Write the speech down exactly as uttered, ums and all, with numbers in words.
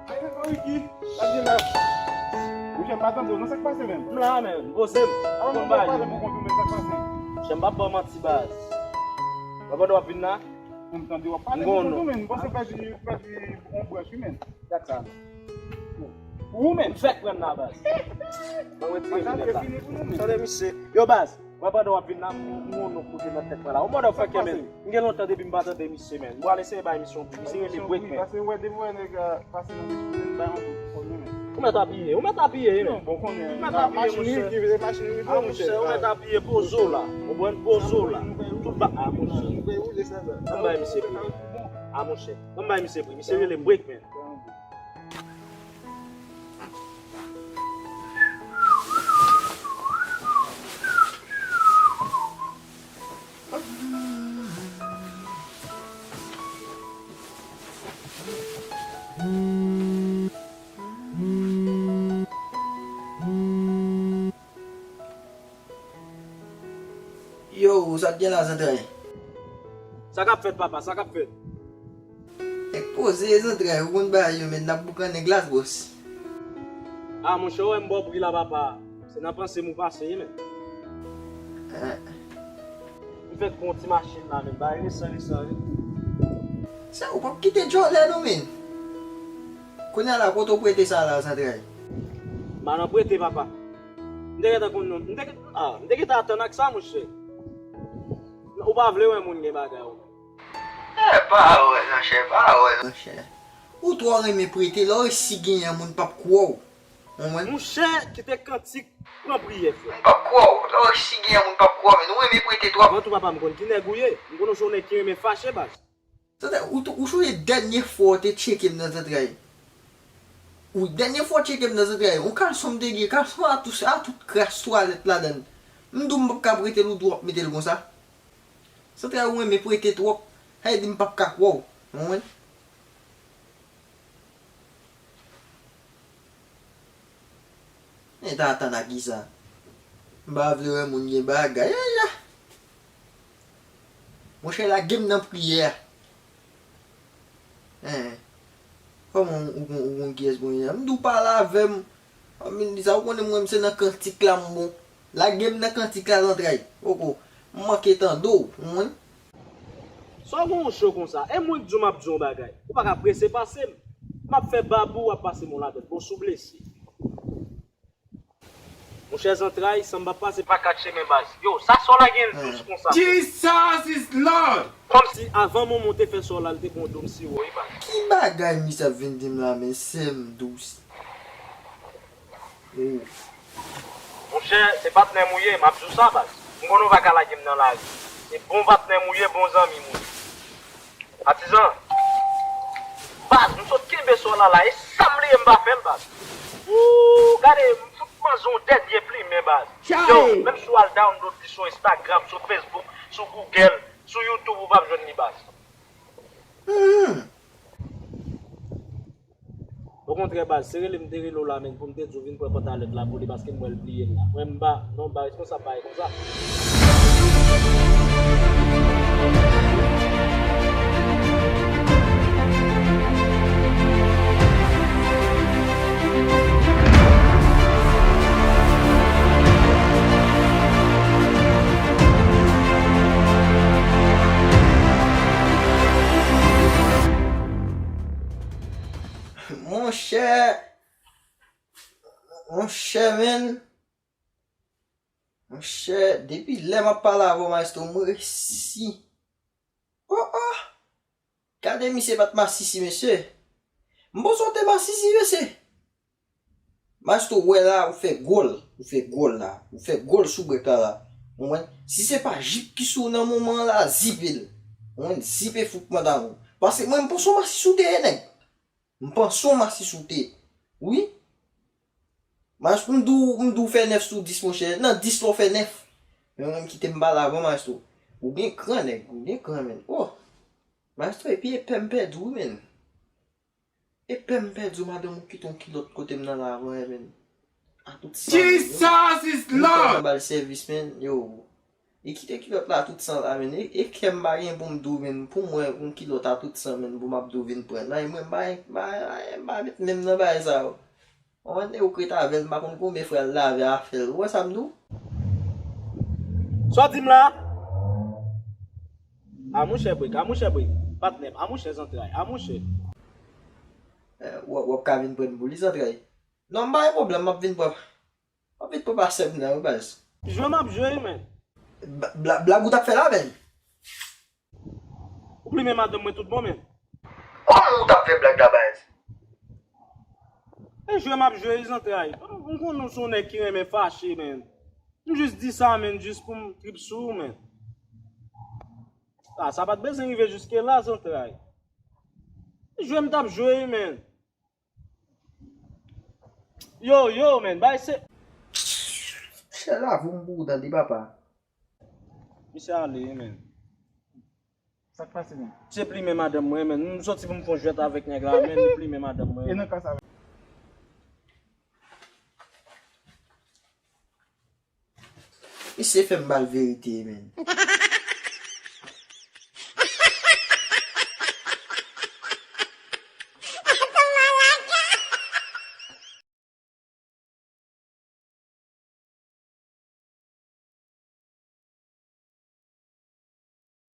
Ricky, sa gen la. Monchè, m pa tande w, non, sa k pase menm? M la menm, poze m. Avan m pale pou kont ou menm, sa k pase? Monchè, m p ap ba w manti, baz. Wè pandan w ap vin la, m tande w ap pale pou kont ou menm. M panse w pèdi, pèdi yon branch, wi, menm. Gad sa. Ou menm. M fèk pran la, baz. Mwen retire m nèt la. Tande misye. Yo, baz. Wè pandan w ap vin la, m, m, m, yon kote nan tèt mwen la. Ou mòde w fè kè, men. M gen lontan depi m pa tande misye, men. M pral eseye bay misye yon kou. Misye rele Break, men. Pase, wè, depi w wè nèg la pase nan misye, bay yon kou, men. Ou mèt apiye, ou mèt apiye, men. Non, bon, konnen. Ou mèt apiye, monchè. Machin rive, machin rive, monchè. Ah, monchè, ou mèt apiye, poze w la. Ou konprann, poze w la. Tout ba, ah, monchè. Ann bay misye pri. Ah, monchè. Ann bay misye pri. Misye rele Break, men. Yo, sa t gen la, zantray? Sa k ap fèt, papa? Sa k ap fèt? Nèg poze, zantray, ou konn bagay yo, men n ap boukannen glas, bòs. Ah, monchè, ou wè m ba w pri la, papa. Se nan panse m ou pase, wi, men. Eh. M fèk pran yon ti machin la, men bagay resan, resan, wi. Sa, ou p ap kite djòlè, non, men. Kounye a la, kote w prete sa la, zantray? M pa nan prete, papa. M te gentan konn non. M te, ah, m te gentan atann ak sa, monchè. Ou pa vle wè moun gen bagay, ou. Eh, pawòl, monchè, pawòl, monchè. Ou twò renmen prete, lè w resi genyen, moun p ap kwè w. Ou konprann? Monchè, kite kantik, pran priyè, frè. Moun p ap kwè w. Lè w resi genyen, moun p ap kwè w, men nou renmen prete twòp. Avan tou, papa, m konn ki nèg ou ye. M konn w se yon nèg ki renmen fache, baz. Zantray, ou, ou sonje dènye fwa w te tcheke m nan zantray? Wi, dènye fwa w tcheke m nan zantray, yon kalson m te gen, kalson a tout, a tout kras twalèt ladan l. M di w m p ap ka prete l, ou di w ap mete l konsa. Zantray, ou renmen prete twòp, sa vle di m p ap ka kwè w, ou konprann? Men ta atann a kisa? M pa vle wè moun gen bagay. Aya! Monchè, lage m nan priyè a. Hein. Kòman ou, ou, ou konn kiyès mwen ye a? M di w pale avè m. Ann vin di sa, ou konnen mwen, m se nan kantik la m bon. Lage m nan kantik la, zantray. Poko. M manke tande w, ou konprann? Sa w gen yon cho konsa? E mwen k di w m ap di w yon bagay. Ou pa ka prese pase m. M ap fè babou, w ap pase m yon latèt. Bon, si w blese. Monchè, zantray, sa m p ap pase pa kat chemen, baz. Yo, sa sa w la gen dous konsa? Jesus is Lord! Kòmsi avan Momon te fè sa w la, l te pran yon dòm siwo, wi, baz. Ki bagay misye ap vin di m la, men sè m dous. Oh. Monchè, se patnè m ou ye, m ap di w sa, baz. M konnen w pa ka lage m nan lari. Se bon patnè m ou ye, bon zanmi m ou ye. Patizan. Baz, m sot kenbe sa w la la, e sa m bliye m pa fè l, baz. Ooh, gade, m fout manze yon dènye plimen, baz. Yo, menm si w al download li sou Instagram, sou Facebook, sou Google, sou YouTube, ou p ap jwenn li, baz. Hmm. Okontrè, baz, se rele m te rele w la, men, pou m te di w vin pran pantalèt la pou li, paske m wè l bliye l la. Mwen, m pa, non, m pa responsab bagay konsa. Monchè, monchè, menn. Monchè, depi lè m ap pale avè w, maestro, m resi. Oh, oh! Gade misye pa t masisi, mesye. M panse w te masisi, mesye. Maestro, w wè la, ou fè gòl. Ou fè gòl la. Ou fè gòl sou brèk la, la. Ou konprann? Si se pa jip ki sou w nan moman an la, zipe l. Ou konprann? Zipe fout pantalon. Paske mwen, m panse w masisi w te ye, nèg. M panse w masisi w te ye. Wi. Maestro, m di w, m di w fè nèf sou dis, monchè. Nan dis la w fè nèf. Men mwen, kite m pale avè w, maestro. Ou gen kran, nèg. Ou gen kran, menn. Oh! Maestro, epi epè m pèdi w, menn. Epè m pèdi w, madanm ou kite yon kilòt kote m nan la avè w, menn. A tout sa, menn. Jesus is Lord! Ou ba l sèvis, menn. Yo. E kite kilòt la tout san la, menn. E, e kè m pa gen pou m di w, menn, pou m wè yon kilòt a tout san, menn, pou m ap di w vin pran. Nan, mwen, m pa, m pa, m pa met men m nan bagay sa yo. Mwen, nèg ou k ret avè l, m pa konn konbyen fwa l lave afè l. Ou wè sa m di w? Sa w di m la? A monchè Brik, a monchè Brik, patnè m, a monchè zantray, a monchè. Eh, w ap, w ap ka vin pran m pou li zantray? Non, m pa gen pwoblèm, m ap vin pran. Anpil papa sè m nan, wi, baz. Jwe m ap jwe, wi, menn. Bla-, bla-, blag ou t ap fè la, menn? Ou plimen madanm mwen tout bon, menn. Kòman ou t ap fè blag la, baz? E jwe m ap jwe, wi, zantray. M konnen w se yon nèg ki renmen fache, menn. M jis di sa, menn, jis pou m trip sou ou, menn. A, sa pa t bezwen rive jiske la, zantray. E jwe m t ap jwe, wi, menn. Yo, yo, menn, bay se. Chè la, voum pou ou tande, papa. Misye ale, menn. Sa k pase, menn? Misye plimen madanm mwen, menn. M soti pou m fè yon jwèt avèk nèg la, menn, li plimen madanm mwen. E nan ka sa, menn? Misye fè m ba l verite, menn.